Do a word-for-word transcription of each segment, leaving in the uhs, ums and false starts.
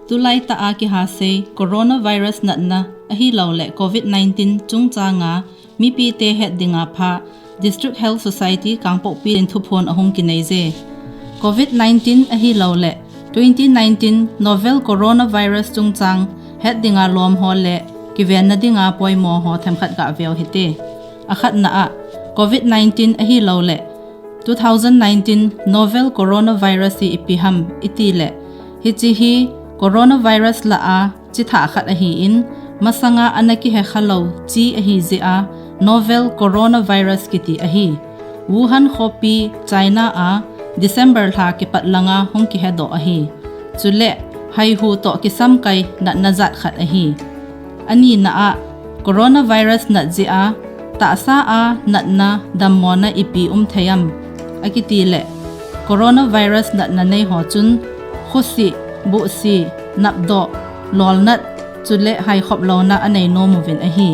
Tulai tah a kihasei coronavirus natna ahilouleh covid nineteen chungchanga mipite het dinga pha District Health Society Kangpokpi in thuphon ahung kinei je. Covid nineteen ahilouleh twenty nineteen novel coronavirus chungchang het dinga lom ho le kivenna dinga poimo ho themkhat gah veu hite. Akhatna ah, covid nineteen ahilouleh two thousand nineteen novel coronavirus hi ipi ham iti le, hiche hi coronavirus lah a chithah khat ahi in, masanga ana kihe khalou chi ahi jeh a novel coronavirus kiti ahi. Wuhan khopi China a December lha kipat langa hung kihedoh ahi. Chule haihu toh kisamkai natna jat khat ahi. Anina ah, coronavirus nat jeh a tahsa a natna dammona ipi um thei am akiti le, coronavirus natna nei ho chun khosih, buhsih, napdoh, lolnat, chule haikhop louna anei nom uvin ahi.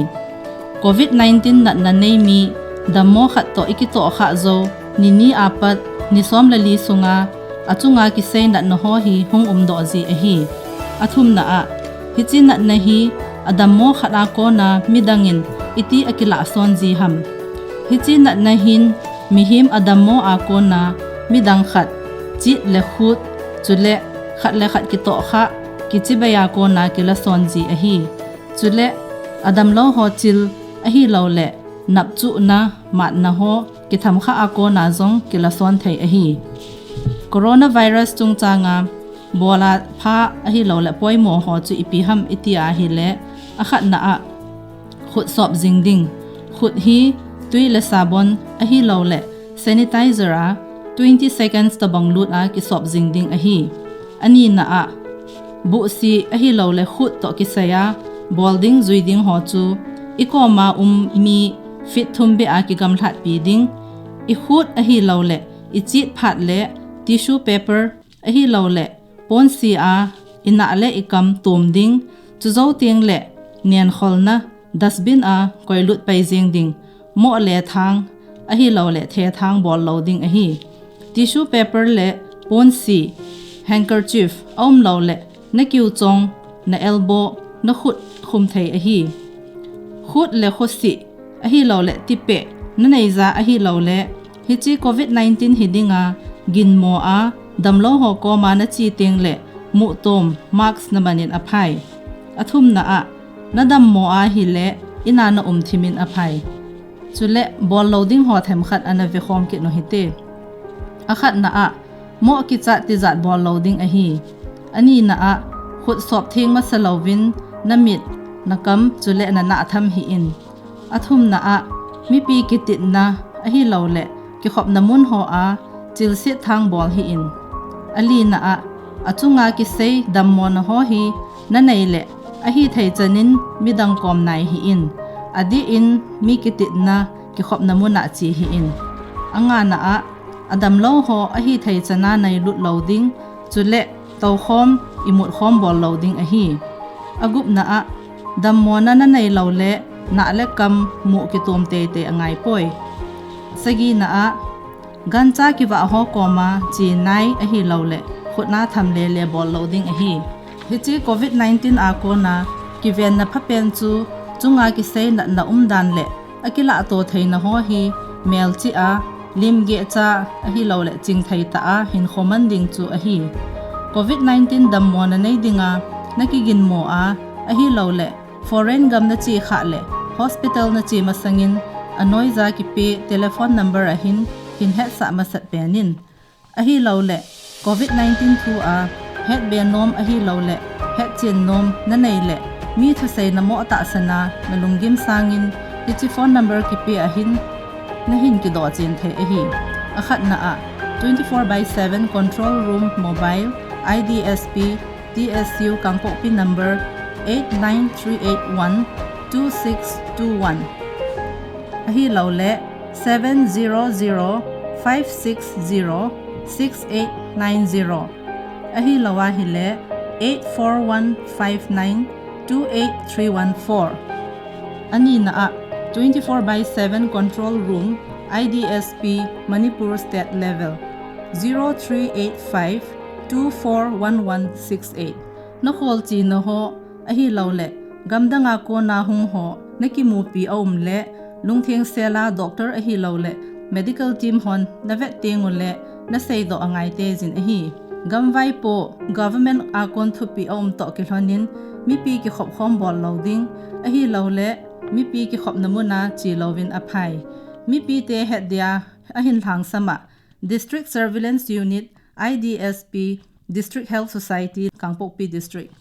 Covid nineteen natna nei mi dammo khat toh ikitoh khah jou, nini apat ni som le li sunga achunga kisei natna ho hi hung umdoh ji ahi. Athumna ah, hiche natna hi adammo khat a kona midang in iti akilah son ji ham. Hiche natna hin mihem adammo a kona midang khat chit le khut, chule khat le khat kitoh khah, kichibai a kona kila son ji ahi. Chule adamlou ho chil ahilouleh napchuhna, matna ho kitham khah a kona jong kila son thei ahi. Coronavirus chungchanga bola pha ahilouleh poimo ho chu ipi ham iti ahile, akhatna ah khut sop jing ding. Khut hi tui le sabon ahilouleh sanitizer a twenty seconds tobang lut a kisop jing ding ahi. Anina ah, buhsih ahilouleh khut toh kisai a bol ding jui ding ho chu ikoma um mi feet thum beh a kigamlhat pi ding. Ikhut ahilouleh ichit phat le tissue paper ahilouleh ponsi a inah le ikam tum ding. Chujou teng le nenkholna dustbin a koilut pai jeng ding. Moh le thang ahilouleh thethang bol lou ding ahi. Tissue paper le ponsi, handkerchief aumlou le nakiu chong, na elbow, nakhut khum thei ahi. Khut le khosih ahilouleh tipeh nanei ja ahilouleh hiche covid nineteen hi dinga ginmo a damlou ho koma nache teng le muhtom, mask naman in aphai. Athumna ah, nadammo ahile ina naum thim in aphai. Chule bol lou ding ho themkhat ana vekhom kit u hite. Akhatna ah, moh kichat tijat bol lou ding ahi. Anina ah, khut sop theng masa louvin namit, nakam chule nanah tham hih in. Athumna ah, mipi kititna ahilouleh kikhopna mun ho a chilset thang bol hih in. Alina ah, achunga kisei dammona ho hi nanei le ahithei chan in midang kom nai hih in. Adih in mi kititna kikhopna mun a che hih in. Angana ah, adamlou ho ahithei chan a nailut lou ding, chule toukhom, imutkhom bol lou ding ahi. Agupna ah, dammona nanei lou le nah le kam muh kitom teitei angaipoi. Sagina ah, gancha kivah ho koma che nai ahilouleh khut na tham lele bol lou ding ahi. Hiche covid nineteen a kona kivenna phapen chu chunga kisei natna umdan le akilahto theina ho hi melchih a, lim gehcha ahilouleh chingthei tah a hinkho man ding chu ahi. Covid nineteen dammona nei dinga nakiginmo a ahilouleh foreign gam nache khah le hospital nache masangin anoija kipe telephone number ahin hin hetsah masat pen in. Ahilouleh covid nineteen thu a hetbe nom ahilouleh hetchen nom nanei le mi thuseina moh tahsan a nalunggim sangin hiche phone number kipe ahin nahin kidoh chen thei ahi. Akhatna ah, twenty four by seven control room mobile, I D S P, T S U Kangpokpi number eight nine three eight one two six two one. Ahilouleh seven zero zero five six zero six eight nine zero. Ahilou ahile eight four one five nine two eight three one four. Anina ah, twenty four by seven control room, I D S P, Manipur State Level, zero three eight five two four one one six eight. Nakholchilna ho ahilouleh gamdanga kona hung ho nakimupi aumleh, lungtheng sela doctor ahilouleh medical team hon navet tenguleh naseidoh angaitei jin ahi. Gamvaipo government a kon thupeh aumtoh kilhonin mipi kikhop khom bollou ding ahilouleh mipi kikhopna muna chelouvin aphai. Mipite hetdia ahin lhangsama District Surveillance Unit, I D S P, District Health Society, Kangpokpi District.